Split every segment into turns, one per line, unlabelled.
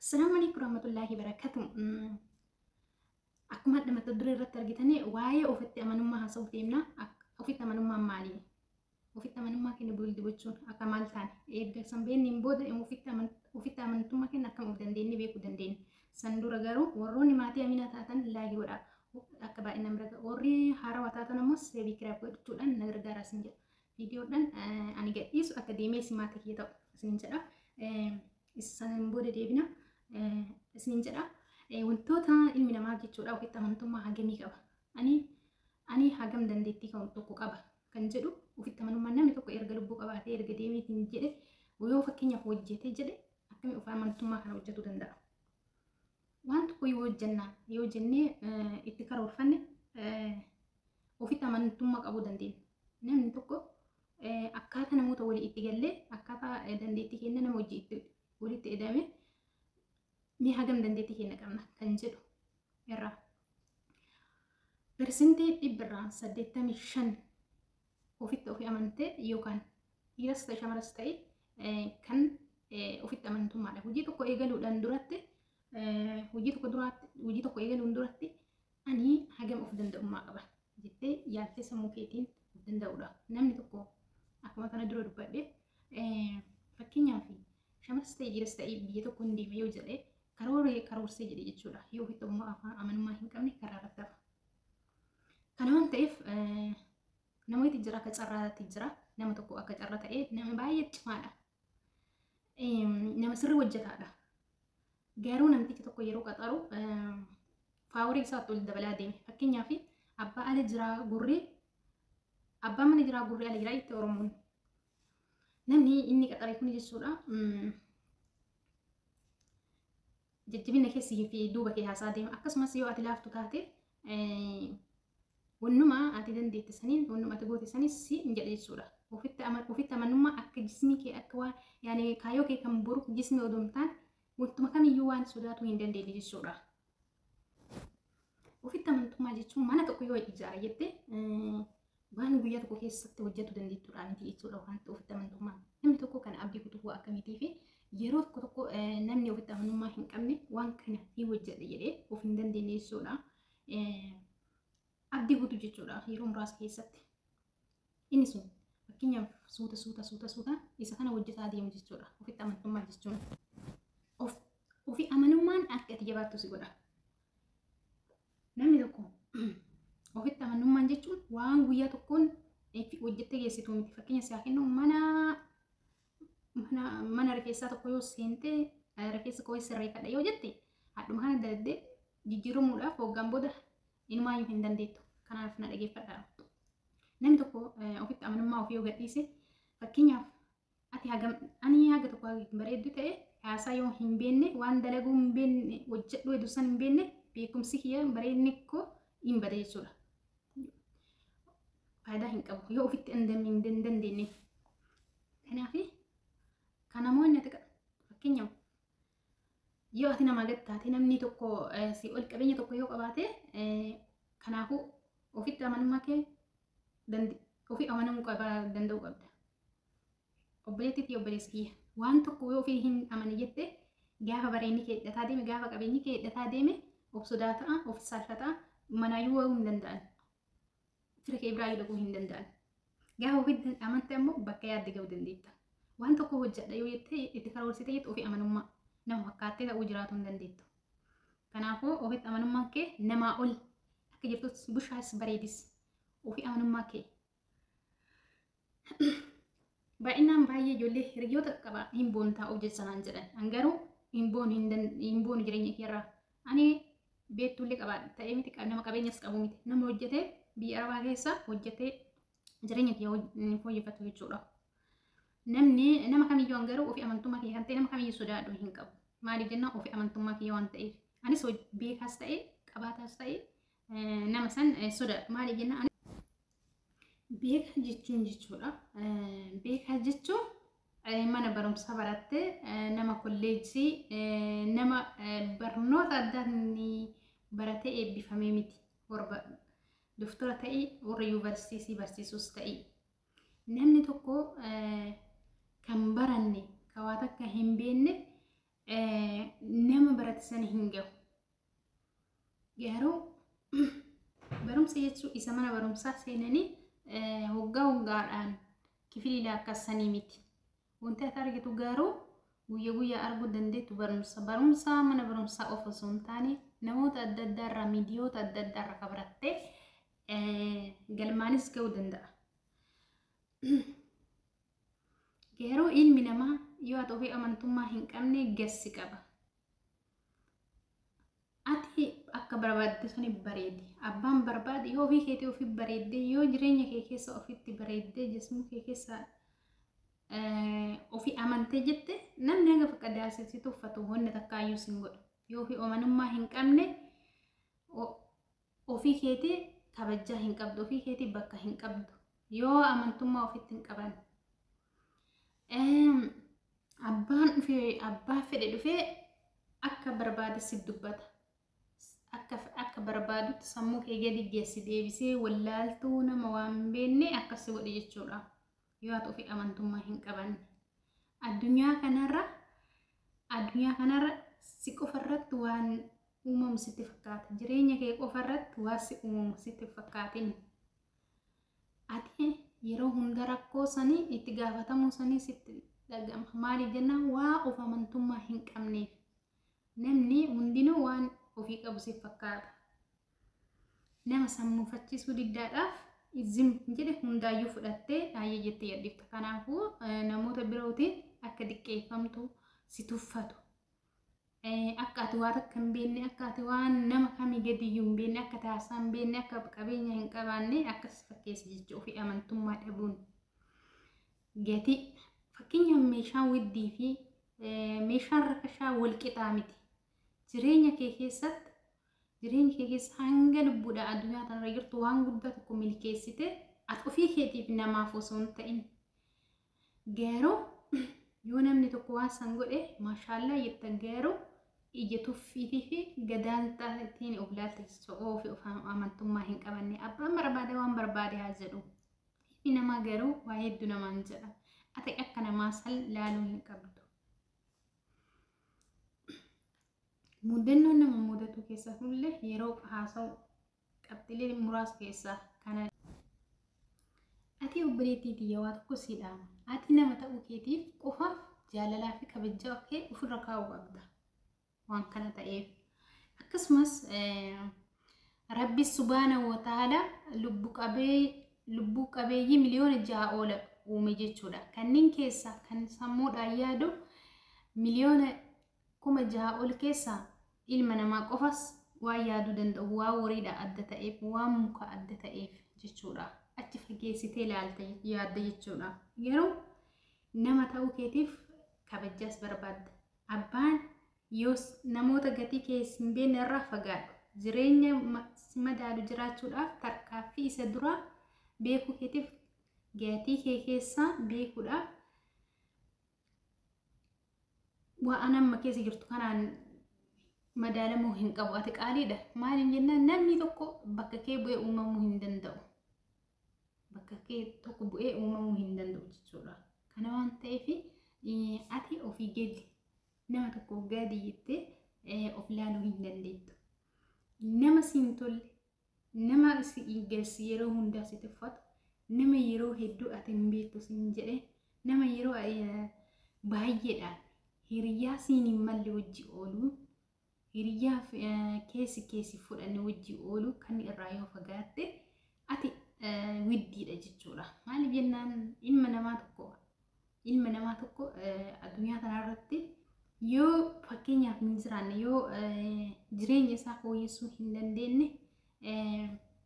Assalaamu alaikum warahmatullaahi wabarakatuh. Akkuma hadha mata duree irratti argitanii waa'ee ofitti amanummaa haasa'uuf deemna. Ofitti amanummaan maali? Ofitti amanummaa keenya build gochuun akka maal taane erga san beekneen booda ofitti amantummaa keenya akkam of dandeenye beekuu dandeenya. San dura garuu warroonni maatii Aminaa taatan like godhaa. Akka baay'inaan bira ga'a. Warri haarawaa taatan ammoo subscribe gochuudhaan na gargaaraa isin jedha. Viidiyoodhaan ani gadhiisu akka deemee isin maatii kiyya ta'u isin jedha. Isaan booda deebina isin jedha. Wantoota ilmi namaa jechuudha ofitti amantummaa hagamii qaba. Ani hagam dandeettii kan tokko qaba kan jedhu ofitti amanummaa namni tokko erga lubbuu qabaatee erga deemeetiin jedhe yoo fakkeenyaaf hojjetee jedhe akkamii of amantummaa kana hojjetuu danda'a. Waan tokko yoo hojjenna yoo jennee itti karoorfanne ofitti amantummaa qabuu dandeenya. Namni tokko akkaataa namoota walii itti gallee akkaataa dandeettii keenya nama hojii itti walitti edame ni hagam dandeettii keenya qabna kan jedhu irraa. 85% ofitti ofii amantee yookaan dhiiras ta'e shamaras ta'e kan ofitti amantummaadha. Hojii tokko eegaluudhaan duratti hojii tokko duraatti hojii tokko eegaluun duratti ani hagam of danda'ummaa qaba jettee yaaltee sammuu keetiin of danda'uudha. Namni tokko akkuma kana dura dubbadhe fakkeenyaaf shamaras ta'e dhiiras ta'e biyya tokko hin deeme yoo jedhe karoora karoorsee jedhe jechuudha. Yoo ofitti amanummaa hin qabne karaa irratti hafa. Kana waan ta'eef namooti jira akka carraatti jira nama tokko akka carra ta'ee nama baay'ee cimaadha. Nama sirrii hojjetaadha. Garuu namtichi tokko yeroo qaxaru faaworii isaatti ol dabalaa deeme. Fakkeenyaaf abbaa ala jiraa gurri abbaa mana jiraa gurri ala jiraa itti Oromoon. Namni inni qaxare kun jechuudha. Jajjabina keessii fi duuba kee haasaa deema. Akkasumas yoo ati laaftu taate wannuma ati dandeette saniin wannuma ati goote saniin si hin jedhe jechuudha. Ofitti amanummaa akka jismii kee akka waan yaani kaayyoo kee kan boru jismii odoo hin taane wantuma kamiyyuu waan sodaatuu hin dandeenye jechuudha. Ofitti amantummaa jechuun mana tokko yoo ijaara jette waan guyyaa tokko keessatti hojjetu dandeettuudha miti jechuudha waan ofitti amantummaa. Namni tokko kan abdii kutuu akkamiitii fi yeroo tokko tokko namni ofitti amanummaa hin qabne waan kana hin hojjedhe jedhee of hin dandeenye jechuudha. Abdii kutu jechuudha yeroo muraasa keessatti. Inni sun fakkeenyaaf suuta suuta suuta suuta isa kana hojjetaa deemu jechuudha. Ofitti amantummaa jechuun. Ofi amanummaan akka ati jabaattu si godha. Namni tokko ofitti amanummaan jechuun waan guyyaa tokkoon hojjettee geessitu miti. Fakkeenya si haa kennu mana mana mana rifeensaa tokko yoo seente rifeensa koo sirreeffadha yoo jette haadhuma kana daladdee jijjiiramuudhaaf waggaan booda inumaayyuu hin dandeettu. Kanaaf na dhageeffadha. Namni tokko ofitti amanummaa ofii yoo gadhiise fakkeenyaaf ati hagam ani haga tokko bareeddu ta'e haasaa yoo hin beekne waan dalaguu hin beekne hojjedhu hedduu san hin beekne beekumsi kiyya bareedni koo hin bade jechuudha. Faayidaa hin qabu yoo ofitti hin dandeenye. Kanaaf kan namoonni ati fakkeenyaaf yoo ati namaa gad taate namni tokko si ol qabeenya tokko yoo qabaate kanaafuu ofitti amanummaa kee ofii amanamuu qaba danda'uu qabda. Obboleettii fi obboleessi kiyya waan tokko yoo ofii hin amane jette gaafa bareenni kee hidhataa deeme gaafa qabeenyi kee hidhataa deeme of sodaataa of saalfataa manaayyuu wa'uu hin danda'an. Fira kee biraayyuu dhaquu hin danda'an. Gaafa ofitti amante ammoo bakka yaadde ga'uu dandeetta. Waan tokko hojjedha yoo jettee itti karoorsite jettu ofii amanummaa nama fakkaattee ta'uu jiraatu hin dandeettu. Kanaafuu ofitti amanummaan kee namaa ol akka jirtus bushaas bareedis ofii amanummaa kee. Baay'inaan baay'ee ijoollee hiriyoota qaba hin boontaa of jecha naan jedhan. An garuu hin boonu hin boonu jireenya kiyarraa. Ani beektuullee qaba ta'ee miti nama qabeenyas qabu miti. Nama hojjetee biyya arabaa keessa hojjetee jireenya kiyya fooyyeffatu jechuudha. Namni nama kamiyyuu an garuu ofii amantummaa kiyya kan ta'e nama kamiyyuu sodaadhu hin qabu. Maaliif jennaan ofii amantummaa kiyya waan ta'eef. Anis beekaas ta'e qabaataas ta'e nama san sodaadhu. Maaliif jennaan beekaa jechuun jechuudha. Beekaa jechuun mana barumsaa barattee nama kolleejjii nama barnoota addaan baratee eebbifamee miti. Warra doktora ta'e warra yuunivarsiitii barsiisus ta'e. Namni tokko kan baranne kan waa takka hin beekne nama Bakka sana hin gahu. Garuu barumsa jechuun isa mana barumsaa seenanii waggaa waggaadhaan kifilii lakkaa'anii miti. Wanti ati argitu garuu guyyaa guyyaa arguu dandeettu barumsa. Barumsa mana barumsaa qofa osoo hin taane, namoota adda addaarraa, miidiyoota adda addaarraa kan barattee galmaanis ga'uu danda'a. Garuu ilmi namaa yoo ati ofii amantummaa hin qabne gassi qaba. Ati akka barbaadde suni bareedi. Abbaan barbaade yoo ofii keetii ofii bareedde, yoo jireenya kee keessa ofitti bareedde, jismuu kee keessa ofii amantee jette, namni haga fakkadaasii tuffatu wanni takkaayyuu sin godhu. Yoo ofii amanummaa hin qabne, ofii keetii kabajaa hin qabdu, ofii keetii bakka hin qabdu. Yoo amantummaa ofitti hin qaban. Abbaan dhufee, abbaa fedhe dhufee akka barbaade si dubbata. Akka barbaadutti sammuu kee gadi geessi deebisee wallaaltuu nama waan hin beekne akkas godhe jechuudha. Yoo ati ofii amantummaa hin qabanne. Addunyaa kanarra si qofarratti waan uumamu sitti fakkaata. Jireenya kee qofarratti waan si uumamu sitti fakkaatin. Ati yeroo hunda rakkoo sanii itti gaafatamuu sanii sitti dhagama. Maaliif jennaan, waa of amantummaa hin qabneef. Namni hundinuu waan ofii qabu si fakkaata. Nama sammuufachiisuu diddaadhaaf izim jedhe hundaayyuu fudhattee baay'ee jettee yaadifta. Kanaafuu namoota birootiin akka diqqeeffamtu si tuffatu. Akka ati waan akka hin beekne, akka ati waan nama kamii gadiyyuu hin beekne, akka taasaa hin beekne, akka qabeenya hin qabaanne akkas fakkeessa jechuudha ofii amantummaa dhabuun. Gatii, fakkeenyaaf, meeshaan widdii fi meeshaan rakashaa wal qixaa miti. Jireenya kee keessatti, jireenya kee keessa hanga lubbuudhaan addunyaa kanarra jirtu, waan guddaa tokko milkeessite ati ofii keetiif namaaf osoo hin ta'in. Garuu yoo namni tokko waan san godhe maashaallaa jetta, garuu ija tuffiitii fi gadaantaatiin of laalta jechuudha, ofii of amantummaa hin qabanne. Abbaan barbaade waan barbaade haa jedhu. Ilmi namaa garuu waa hedduu namaan jedha. Ati akka namaa san laaluu hin qabdu. Mudannoon nama mudatu keessaa illee yeroo haasa'u qabxiilee muraasa keessaa kana. Ati obboleettii tiyya, waa tokko si dhaama. Ati nama ta'uu keetiif qofaaf jaalalaa fi kabajaa kee ofirra kaa'uu qabda. Waan kana ta'eef. Akkasumas Rabbi subhaana wa ta'ala lubbuu qabeeyyii 6 miliyoona oola uume jechuudha. Kanneen keessaa kan sammuudhaan yaadu 6,000,000 ol keessaa ilma namaa qofas waan yaaduu danda'u, waan horiidha adda ta'eef, waan muka adda ta'eef jechuudha. Achi fageessitee ilaalta, yaadda jechuudha. Garuu nama ta'uu keetiif kabajaas barbaadda. Abbaan yoo namoota gatii keessa hin beekne irraa fagaadhu. Jireenya si madaalu jiraachuudhaaf tarkaaffii isa duraa beekuu keetiif, gatii kee keessaa beekuudhaaf, waan amma keessa jirtu kanaan madaalamuu hin qabu. Ati qaaliidha. Maaliin jennaan, namni tokko bakka kee bu'ee uumamuu hin danda'u. Bakka kee tokko bu'ee uumamuu hin danda'u jechuudha. Kana waan ta'eef ati ofii gadi nama tokko gadi jettee of ilaaluu hin dandeettu. Nama si hin tolle, nama si galsi yeroo hundaa si tuffatu, nama yeroo hedduu ati hin beektu siin jedhe, nama yeroo baay'eedhaan hiriyaa siin hin malle wajji ooluu, hiriyaa keessi keessi fudhanne wajji ooluu kan irraa yoo fagaatte ati widdiidha jechuudha. Maaliif jennaan, ilma namaa tokko addunyaa kanarratti yoo fakkeenyaaf hin jiraanne, yoo jireenya isaa fooyyessuu hin dandeenye,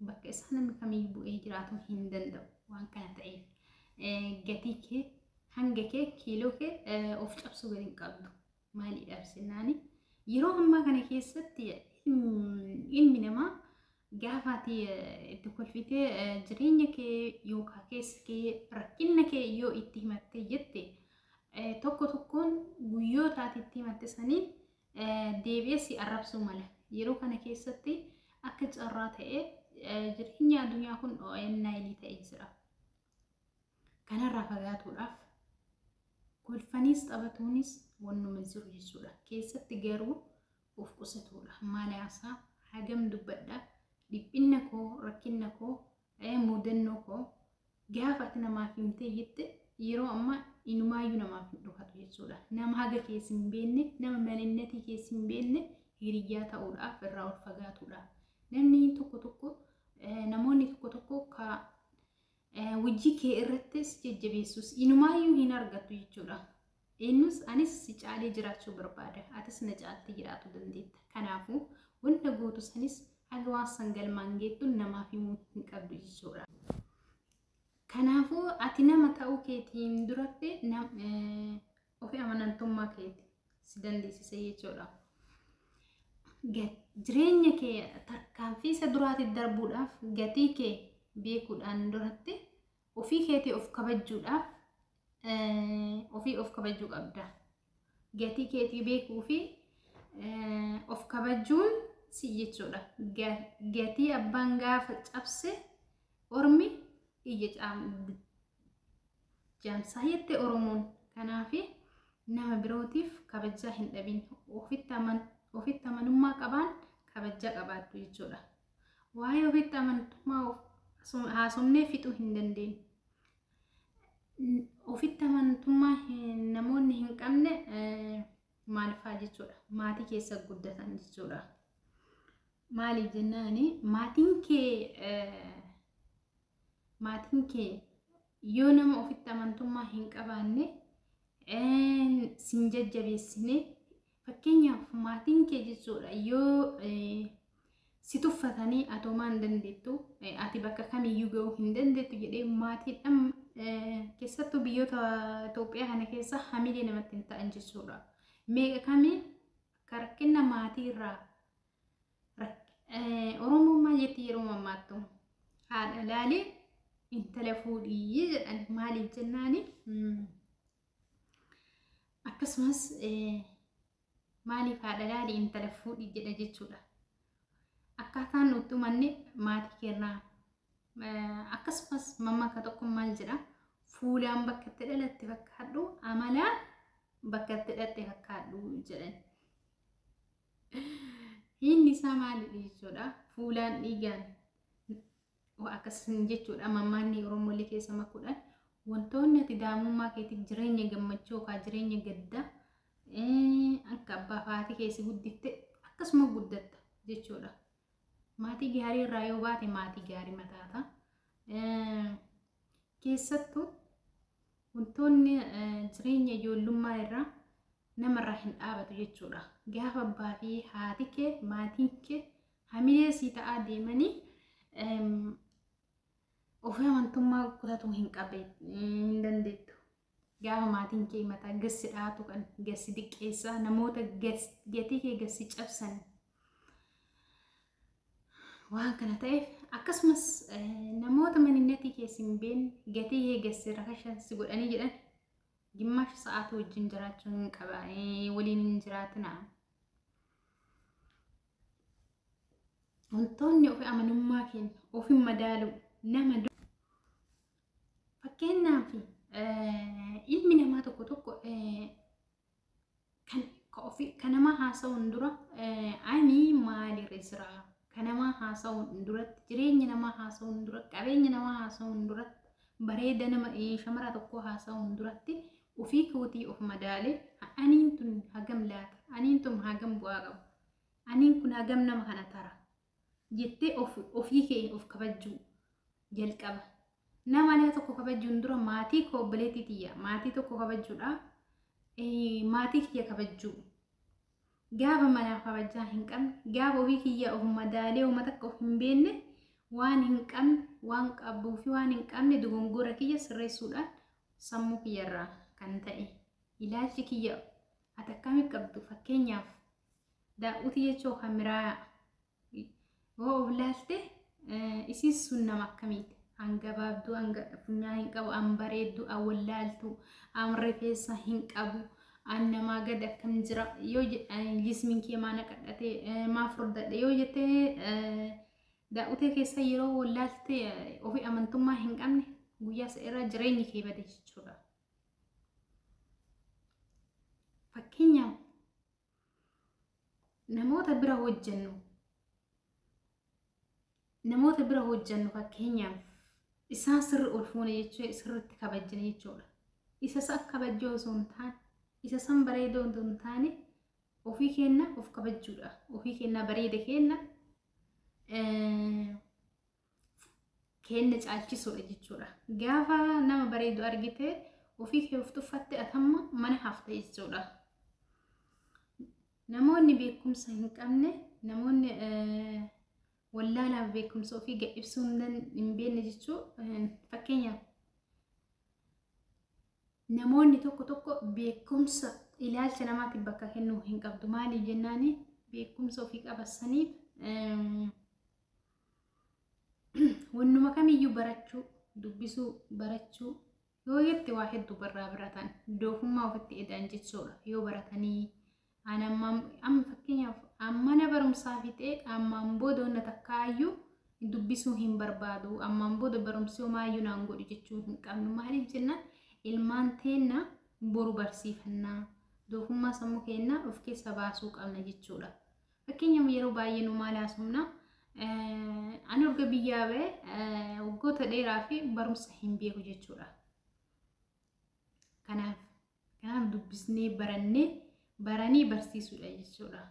bakka isaa namni kamiyyuu bu'ee jiraatu hin danda'u. Waan kana ta'eef gatii kee, hanga kee, kiiloo kee of cabsuu gadi hin qabdu. Maaliidhaaf jennaani, yeroo ammaa kana keessatti ilmi namaa gaafa ati itti kolfitee jireenya kee yookaan keessa kee, rakkina kee yoo itti himattee jette, tokko tokkoon guyyoota ati itti himatte saniin deebi'ee si arrabsuu mala. Yeroo kana keessatti akka carraa ta'ee jireenya addunyaa kun ONI ta'ee jira. Kanarraa fagaatuudhaaf kolfaniis taphatuunis wannuma jiru jechuudha. Keessatti garuu of qusatuudha. Maal haasaa, hagam dubbadha, dhiphinna koo, rakkinna koo, mudannoo koo gaafa ati namaaf himtee jette yeroo ammaa inumaayyuu namaaf hin dhokatu jechuudha. Nama haga keessa hin beekne, nama malinnatii keessa hin beekne hiriyyaa ta'uudhaaf irraa ol fagaatudha. Namni tokko tokko, namoonni tokko tokko ka hojii kee irrattis jajjabeessus inumaayyuu hin argattu jechuudha. Eenyus anis si caalee jiraachuu barbaada. Atis na caaltee jiraachuu dandeetta. Kanaafuu wanta gootu sanis haga waan san galmaan geettu namaaf himuu hin qabdu jechuudha. Kanaafuu ati nama ta'uu keetiin duratti ofi amanamtummaa keeti si dandeessisa jechuudha. Jireenya kee tarkaanfii isa duraatti darbuudhaaf gatii kee beekuudhaan duratti ofii keetii of kabajuudhaaf ofii of kabajuu qabda. Gatii keetii beekuu fi of kabajuun si jechuudha. Gatii abbaan gaafa cabse ormi ija jaamsaa jette Oromoon. Kanaaf nama birootiif kabajaa hin dhabin. Ofitti amanummaa qabaan kabajaa qabaattu jechuudha. Waa'ee ofitti amantummaa haasofnee fixuu hin dandeenyu. Ofitti amantummaa namoonni hin qabne maal fa'aa jechuudha. Maatii keessa guddatan jechuudha. Maaliif jennaani, maatiin kee yoo nama ofitti amantummaa hin qabaanne, sin jajjabeessine, fakkeenyaaf maatiin kee jechuudha, yoo si tuffatanii atoomaa hin dandeettu, ati bakka kamiyyuu ga'uu hin dandeettu jedhee maatiidhaan, keessattuu biyyoota Itoophiyaa kana keessa hamilee namatti hin ta'an jechuudha. Meeqa kamii akka rakkina maatii irraa. Oromoon maal jetti yeroo mammaattu? "Haadha laalee intala fuudhii" jedhan. Maaliif jennaani, akkasumas maaliif "haadha laalee intala fuudhii" jedha jechuudha. Akkaataan nutti uummanne maatii keenyaa. Akkasumas mammaaka tokko maal jedha? "Fuulaan bakka itti dhalatte fakkaadhu, amalaan bakka itti dhalatte fakkaadhu" jedhan. Hiinni isaa maalidha jechuudha? Fuulaan dhiigaan akkas jechuudha. Mammaanni Oromoolee keessa makuudhaan wantoonni ati daa'imummaa keetiif jireenya gammachuu yookaan jireenya gaddaa akka abbaa fi haati keessi guddifte akkasuma guddatta jechuudha. Maatii gaarii irraa yoo baate maatii gaarii mataata. Keessattuu wantoonni jireenya ijoollummaa irraa namarraa hin dhaabatu jechuudha. Gaafa abbaa fi haati kee, maatiin kee hamilee sii ta'aa deemanii ofii amantummaa kutatuu hin qabe hin dandeettu. Gaafa maatiin kee mataa gassi dhaatu, kan gassi xiqqeessaa, namoota gatii kee gassi cabsan waan kana ta'eef, akkasumas namoota maninnatii keessa hin beekne gatii kee gassi rakashan si godhanii jedhan gimmaasha sa'aatii wajjin jiraachuu hin qaba, waliin hin jiraatina. Wantoonni ofi amanummaa keenya ofi madaalu nama, fakkeenyaaf ilmi namaa tokko tokko kan nama haasa'uun dura ani maalirra jira, kan namaa haasa'uun duratti, jireenya namaa haasa'uun duratti, qabeenya namaa haasa'uun duratti, bareeda nama shamara tokko haasa'uun duratti ofii kootii of madaalee, aniin tun hagam laata, aniin tun hagam bu'aa qabu, aniin kun hagam nama kana tara jettee ofii kee of kabajjuu jalqaba. Nama alaa tokko kabajuun dura maatii koo, obboleettii tiyya, maatii tokko kabajuudha. Maatii kiyya kabajjuu. Gaafa manaaf kabajaa hin qabne, gaafa ofii kiyya of madaalee uummata akka of hin beekne, waan hin qabne, waan qabuu fi waan hin qabne dogongora kiyya sirreessuudhaan sammuu kiyyarraa kan ta'e ilaalchi kiyya ati akkamii qabdu, fakkeenyaaf daawwitii jechuun kan miraa yoo of laalte isiin sun nama akkamiiti? An gabaabduu, an funyaan hin qabu, an bareeddu, an wallaaltu, an rifeensa hin qabu, an namaa gad akkam jira yoo jismiin kee maa naqadhate, maa furdadhe yoo jettee daawwitee keessa yeroo wallaalte ofii amantummaa hin qabne, guyyaa isa irraa jireenyi kee bade jechuudha. Fakkeenyaaf Namoota bira hojjennu, fakkeenyaaf isaan sirri ol fuune jechuudha, sirriitti kabajjine jechuudha. Isa san kabajjoo osoo hin taane, isa san bareedoo osoo hin taane, ofii keenna of kabajuudha. Ofii keenna bareeda keenna keenna caalchisuudha jechuudha. Gaafa nama bareedu argite ofii kee of tuffatte, atamma mana hafta jechuudha. Namoonni beekumsa hin qabne, namoonni wallaalaaf beekumsa ofii gad ibsuu hin beekne jechuu, fakkeenyaaf namoonni tokko tokko beekumsa ilaalcha namaatiif bakka kennuu hin qabdu. Maaliif jennaani, beekumsa ofii qabasaniif wannuma kamiyyuu barachuu, dubbisuu, barachuu yoo jette waa hedduu barraa baratan doofummaa ofitti eda'an jechuudha. Yoo baratanii amma fakkeenyaaf mana barumsaa fixee ammaan booda wanna takkaayyuu dubbisuu hin barbaadu, ammaan booda barumsi homaayyuu naan godhu jechuu hin qabnu. Maaliif jennaan, ilmaan teenna boru barsiifannaa, doofummaa sammuu keenyaa of keessa baasuu qabna jechuudha. Fakkeenyaaf yeroo baay'ee nu maal haasofna? Ani erga biyyaa ba'e waggoota dheeraa fi barumsa hin beeku jechuudha. Kanaaf dubbisnee barannee baranii barsiisuudha jechuudha.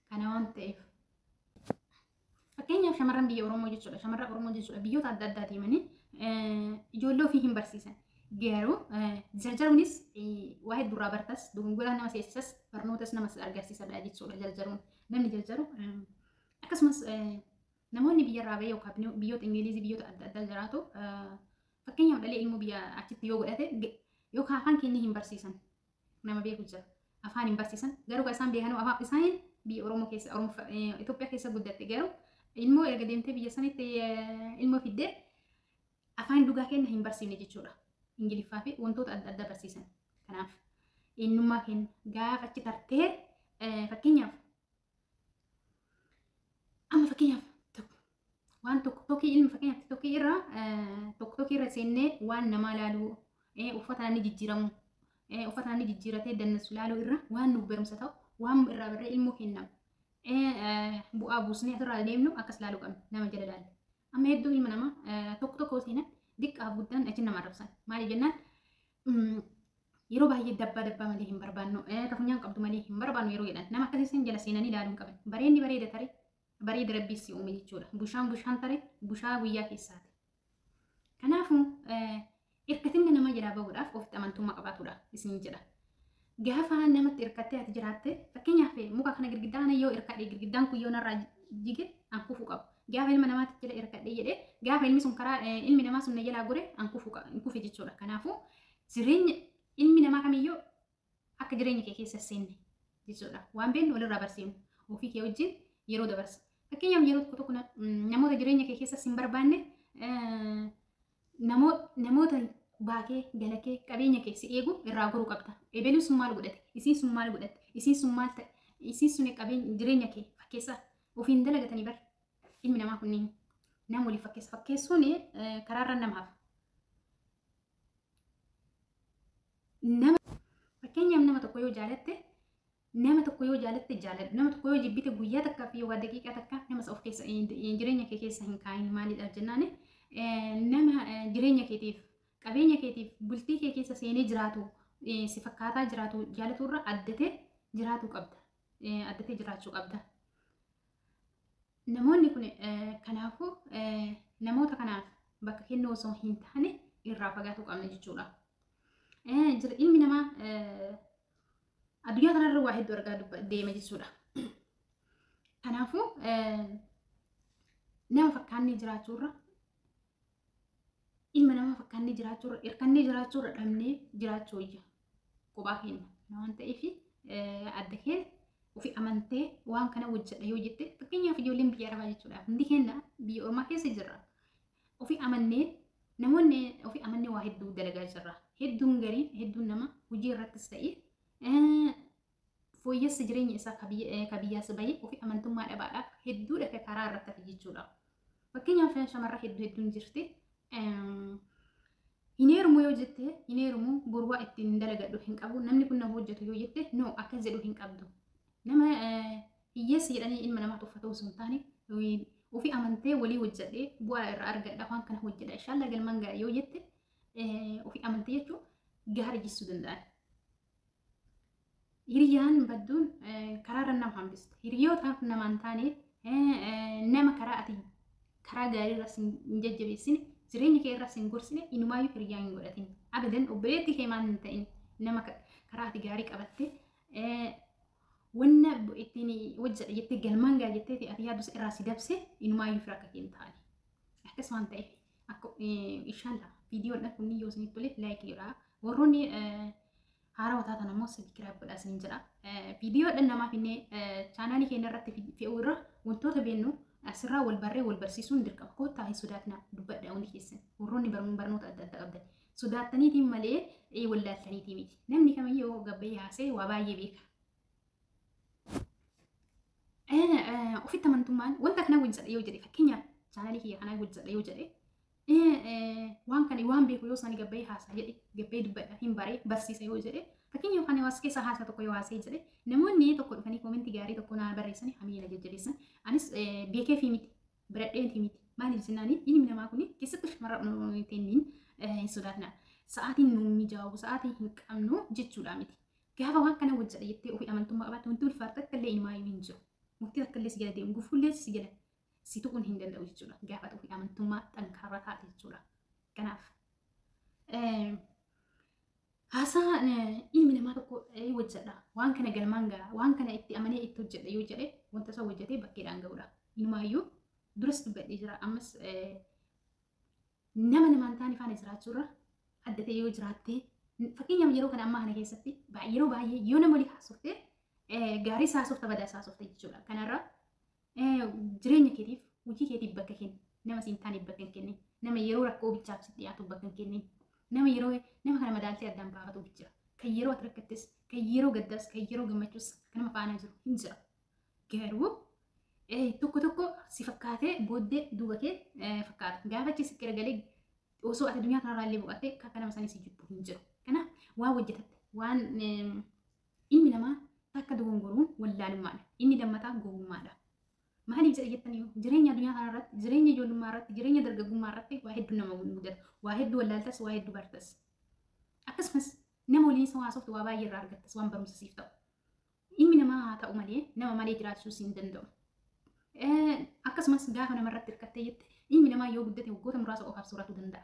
Kana waan ta'eef, fakkeenyaaf shamarran biyya Oromoo jechuudha. Shamarran Oromoo jechuudha, biyyoota adda addaa deemanii ijoollee ofii hin barsiisan. Garuu jarjaruunis waa hedduurraa bartas, dogongora nama seessisas, barnootas nama agarsiisadha jechuudha jarjaruun. Namni jarjaru akkasumas namoonni biyyarraa bahee yookaan biyyoota Ingilizii, biyyoota adda addaa jiraatu, fakkeenyaaf dhalee ilmoo biyya achitti yoo godhate yookaan afaan keenya hin barsiisan, nama beeku jira. Afaan hin barsiisan, garuu kan isaan beekan afaan isaan biyya Oromoo keessa, Itoophiyaa keessa guddatte, garuu ilmoo erga deemtee biyya sanitti ilmoo fiddee afaan dhugaa keenya hin barsiifne jechuudha. Ingiliffaa fi wantoota adda addaa barsiisan. Kanaaf eenyummaa keenya gaafa achi tartee, fakkeenyaaf amma fakkeenyaaf waan tokko tokkii ilmi, fakkeenyaaf tokkii irra tokko tokkii irra seennee waan namaa laaluu, uffata namni jijjiiramu, uffata namni jijjiiratee dannasu laaluu irra, waan nuuf barumsa ta'u, waan irraa barree ilmoo kennamu bu'aa buusnee asirraa deemnu akkas laaluu qabna nama jala laalle. Amma hedduu ilma namaa tokko tokko seenan diqqaaf guddaan achi nama arrabsan. Maaliif jennaan, yeroo baay'ee dabbaa dabbaa malee hin barbaannu, ka funyaan qabdu malee hin barbaannu yeroo jedhan, nama akkasii san jala seenanii ilaaluu hin qaban. Bareenni bareeda tare, bareeda rabbii si uume jechuudha. Bushaan bushaan tare, bushaa guyyaa keessaati. Kanaafuu hirkatinna nama jalaa bahuudhaaf ofitti amantummaa qabaatudha isin jedha. Gaafa namatti hirkattee ati jiraatte, fakkeenyaaf muka kana, girgiddaa kana yoo hirkadhe, girgiddaan kun yoo narraa jige an kufuu qabu. Gaafa ilma namaatti jala hirkadhe jedhee, gaafa ilmi sun karaa ilmi namaa sun na jalaa gore an kufuu kufe jechuudha. Kanaafuu jireenya ilmi namaa kamiyyuu akka jireenya kee keessa seenne jechuudha. Waan beeknu walirraa barsiifnu, ofii kee wajjin yeroo dabarsa. Fakkeenyaaf yeroo tokko tokko namoota jireenya kee keessa sin barbaanne, namoota baakee galakee qabeenya kee si eegu irraa goruu qabda. Ebeluun sun maal godhate? Isiin sun maal godhate? Isiin sun maal ta'e? Isiin sun qabeenya jireenya kee fakkeessa ofiin dalagatanii bar. Ilmi namaa kunniin nama waliif fakkeessa. Fakkeessuun karaarra namaaf. Nama fakkeenyaaf nama tokko yoo jaalatte, nama tokko yoo jaalatte jaaladhu. Nama tokko yoo jibbite, guyyaa takkaa fi yookaan daqiiqaa takka nama of keessa jireenya kee keessa hin kaayin. Maaliidhaaf jennaani, nama jireenya keetiif, qabeenya keetiif, bultii kee keessa seenee jiraatu, si fakkaataa jiraatu jaalaturra addatee jiraatu qabda. Addatee jiraachuu qabda. Namoonni kun kanaafuu namoota kanaaf bakka kennuu osoo hin taane irraa fagaatuu qabna jechuudha. Ilmi namaa addunyaa kanarra waa hedduu argaa deema jechuudha. Kanaafuu nama fakkaannee jiraachuurra, ilma namaa fakkaannee jiraachuurra, hirkannee jiraachuurra dhabnee jiraachuu wayya kophaa keenya waan ta'eef, adda kee ofii amantee waan kana hojjedha yoo jette, fakkeenyaaf ijoolleen biyya arabaa jechuudha, hundi keenya biyya ormaa keessa jirra, ofii amannee, namoonni ofii amannee waa hedduu dalagaa jirra. Hedduun gariin hedduun nama hojii irrattis ta'e fooyyessa jireenya isaa ka biyyaas bahee ofii amantummaa dhabaadhaaf hedduudha karaa irratti hafe jechuudha. Fakkeenyaaf shamarra hedduu hedduun jirti. Hin heerumu yoo jette, hin heerumu, boru waa ittiin dalagadhu hin qabu, namni kun na hojjetu yoo jette, no, akkas jedhu hin qabdu. Nama hiyyeessa jedhanii ilma namaa tuffatu osoo hin taane, ofii amantee walii hojjedhee bu'aa irraa argadha, waan kana hojjedha, inshallah galmaan ga'a yoo jette, ofii amantee jechuun gaarii jechuu danda'an. Hiriyyaan badduun karaarra nama hambiste. Hiriyootaaf namaan taane, nama karaa ati karaa gaarii irra hin jajjabeessine, jireenya kee irra hin gorsine, inumaayyuu hiriyaa hin godhatin. Abadan obboleettii kee maal hin ta'in, nama karaa ati gaarii qabatte, wanna ittiin hojjedha jettee galmaan gaa jettee ati yaaddu irraa si dabse, inumaayyuu fira akka kee hin taane. Akkas waan ta'eef, akka inshallah viidiyoon kun yoo isinitti tole like godhaa. Warroonni haarawaa taatan ammoo subscribe godhaa isiniin jedha. Viidiyoodhaan namaaf innee chaanaalii keenya irratti fe'uu irra wantoota beennu asirraa wal barree wal barsiisuun dirqama. Kottaa, hin sodaatinaa, dubbadhaa hundi keessan. Warroonni barnoota adda addaa qabdan. Sodaattaniitiin malee wallaaltaniitii miti. Namni kamiyyuu gabbayee haasee waa baay'ee beeka. Ofitti amantummaan wanta kana hojjedha yoo jedhe, fakkeenyaaf chaanaalii kiyya kanaa hojjedha yoo jedhe, waan kana waan beeku yoo isaanii gabbayee haasaa jedhe, gabbayee dubbadha, hin baree barsiisa yoo jedhe, fakkeenyaaf kan hawaasa keessa haasaa tokko yoo haasee jedhe, namoonni tokko dhufanii koomentii gaarii tokko naa barreessan, hamilee na jajjabeessan, anis beekee fi miti, biradhee miti. Maaliif jennaani, ilmi namaa kun keessattuu shamarran tenniin hin sodaatina, sa'aatiin nu mijaa'u, sa'aatii hin qabnu jechuudha miti. Gaafa waan kana hojjedha jettee ofii amantummaa qabaatte, wanti ulfaatu akka illee ilmaayyuu hin jiru. Murtii akka illee si jala deemu, gufuullee si jala si tuquun hin danda'u jechuudha. Gaafa ofii amantummaa xankaarraa taate jechuudha. Kanaaf haasaa ilmi namaa tokko hojjedha, waan kana galmaan ga'a, waan kana itti amanee itti hojjedha yoo jedhe, wanta isa hojjetee bakkeedhaan ga'udha. Inumaayyuu duras dubbadhee jira, ammas nama namaan taane faana jiraachuurra adda ta'e yoo jiraatte, fakkeenyaaf yeroo kana ammaa kana keessatti yeroo baay'ee yoo nama walii haasofte, gaarii haasofta, badaa haasofte jechuudha. Kanarra jireenya keetiif, hojii keetiif bakka kenni. Nama siin taaneef bakka hin kennin. Nama yeroo rakkoo bichaaf sitti dhiyaatu bakka hin kennin. Nama yeroo nama kana madaaltee addaan baafatuuf jira. Kan yeroo ati rakkattes, kan yeroo gaddaas, kan yeroo gammachuus kan nama faana jiru hin jira. Garuu tokko tokko si fakkaatee booddee duuba kee fakkaata. Gaafa achi si garagalee, osoo ati addunyaa kanarraa illee boqottee, akka nama sanii si jibbu hin jiru. Kanaaf waan hojjetatte, waan ilmi namaa takka dogongoruun wallaalummaadha. Inni lammataa gowwummaadha. Maaliif jedha jettanii, jireenya addunyaa kanarratti, jireenya ijoollummaa irratti, jireenya dargaggummaa irratti waa hedduu nama mudata. Waa hedduu wallaaltas, waa hedduu bartas. Akkasumas nama waliin isa haasoftu waa baay'ee irraa argattas, waan barumsa siif ta'u. Ilmi namaa haa ta'u malee nama malee jiraachuus hin danda'u. Akkasumas gaafa namarratti hirkattee jette, ilmi namaa yoo guddate waggoota muraasa qofaaf sooratu danda'a.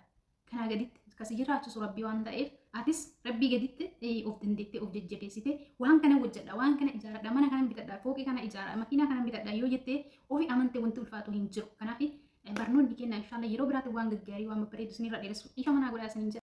Kanaa gaditti akkasii jiraachisu rabbii waan ta'eef, atis rabbii gaditti of dandeettee of jajjabeessite, waan kana hojjedha, waan kana ijaaradha, mana kana bitadha, fooqii kana ijaara, makiinaa kana bitadha yoo jettee ofii amante, wanti ulfaatu hin jiru. Kanaaf barnoonni kenna inshallah yeroo biraatti waan gaggaarii, waan babbareedu isinirra dheeressu. Ifa manaa godhaa isiniin jedha.